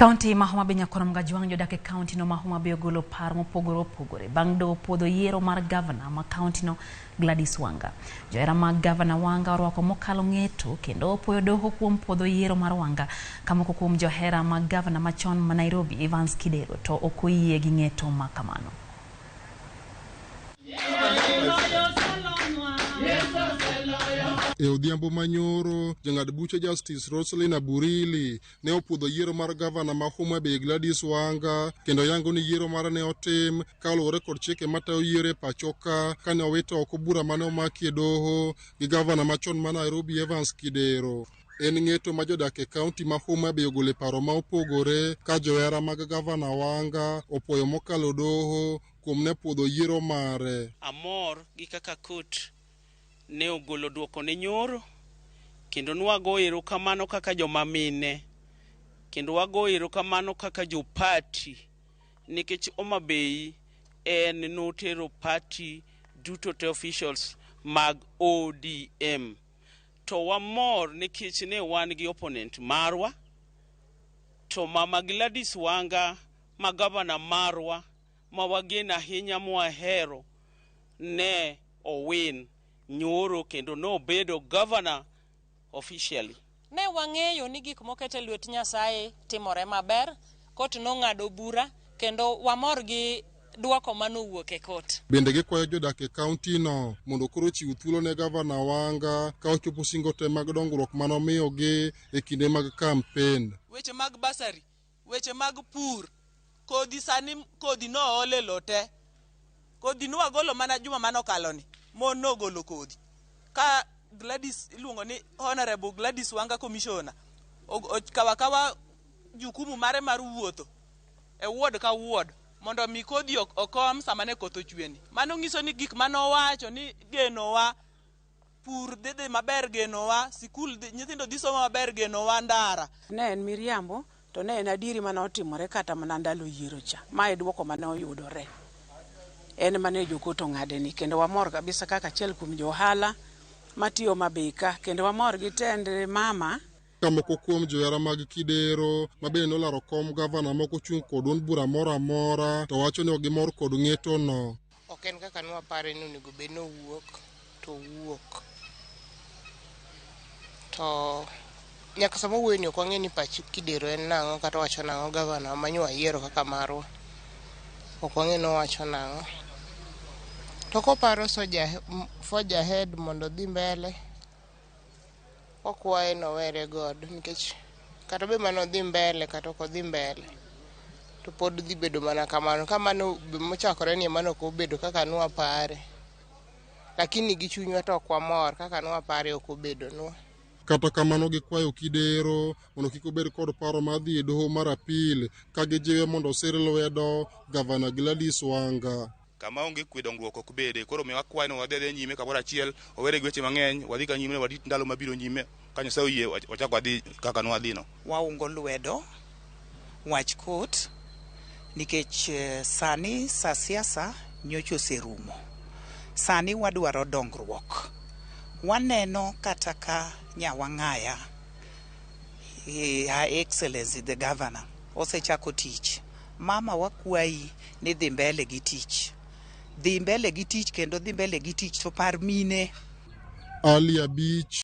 Kaunti ma Homa Bay Nyakwar Mgajwang' jodak e kaunti no ma Homa Bay ogolo paro mopogore opogore bang' doho puodho yiero mar gavana ma kaunti no Gladys Wanga. Johera mag gavana Wanga orwako mokalo ng'eto kendo opuoyo doho kuom puodho yiero mar Wanga ka moko kuom johera mag gavana machon ma Nairobi Evans Kidero to ok oyie gi ng'eto ma kamano. E odhiambo manyoro, jang'ad buche Justice Roselyn Aburili ne opuodho yiero mar gavana ma Homa Bay Gladys Wanga kendo yango ni yiero mare ne otim kaluwore kod chike matayo yiero e pacho ka kane owito oko bura mane omaki e doho gi gavana machon ma Nairobi Evans Kidero. En ng'eto ma jodak e kaunti ma Homa Bay ogolo paro ma opogore ka johera mag gavana Wanga opuoyo mokalo doho kuom ne puodho yiero mare. Amor gi kaka court ne ogolo duoko ne nyoro kendo nwago erokamano kaka joma mine kendo wago erokamano kaka jo party nikech Homa Bay en notero party duto te officials mag ODM to wamor nikech ne wan gi opponent marwa to mama Gladys Wanga ma gavana marwa ma wageno ahinya mwahero ne owin nyoro kendo nobedo governor officially. Ne wang'eyo ni gik moket e lwet Nyasaye timore maber, court nong'ado bura kendo wamor gi duoko manowuok e court. Bende gikwayo jodak e kaunti no mondo koro ochiw thuolo ne gavana Wanga ka ochopo singo te mag dongruok manomiyogi e kinde mag kampen. Weche mag bursary, weche mag pur, kodhi sani kodhi nool e lowo te. Kodhi nwagolo mana juma mane ni, mon nogolo kodhi. Ka Gladys iluongo ni Honorable Gladys Wanga Commissioner okawo akawa jukumu mare mar wuotho e ward ka ward mondo mi kodhi okom sama ne koth ochweni. Mano nyiso ni gik manowacho ni genowa pur dhi dhi maber genowa, sikul nyithindo dhi somo maber genowa ndara. Ne en miriambo to ne en adieri mane otimore kata mana ndalo yiero cha. Ma e duoko mane oyudore. En mane jo court ong'ade ni kendo wamor kabisa kaka achiel kuom jo ohala matiyo Homa Bay ka kendo wamor gi tend mama. Ka moko kuom johera mag Kidero ma bende nolaro kom gavana mok ochung' kod duond bura moro amora to wacho ni ok gimor kod ng'eto no. Ok en kaka nwapare ni onego bed ni owuok to owuok. To nyaka sama owuoyo ni ok wang'e ni pach Kidero en nang'o kata owacho nang'o gavana ma nyo wayiero kaka marwa. Ok wang'e ni owacho nang'o. To koparo forge ahead mondo odhi mbele, wakwaye ni owere godo nikech kata bed mana odhi mbele kata ok odhi mbele to pod dhi bedo mana kamano. Ka mano mochakore ni mano ok obedo kaka nwapare. Lakini gi chunywa to ok wamor kaka nwapare ok obedonwa. Kata kamano gikwayo Kidero mondo kik obed kod paro mar dhi e doho mar apil ka gijiwe mondo osir lwedo gavana Gladys Wanga. Kama onge kwe dongruok ok bede. Koro omiyo wakwayo ni wadhi adhiya nyime kamoro achiel, wawere gi weche mang'eny, wadhi ka nyime warit ndalo mabiro nyime. Ka Nyasaye oyie wachak wadhi kaka nwadhi no. Waungo lwedo wach court nikech sani sa siasa nyocha oserumo. Sani wadwaro dongruok. Waneno kata ka Nyawang'aya, Her Excellency the Governor osechako tich. Mama wakwayi ni dhi mbele gi tich. Dhi mbele gi tich kendo dhi mbele gi tich to par mine. Ali Abich.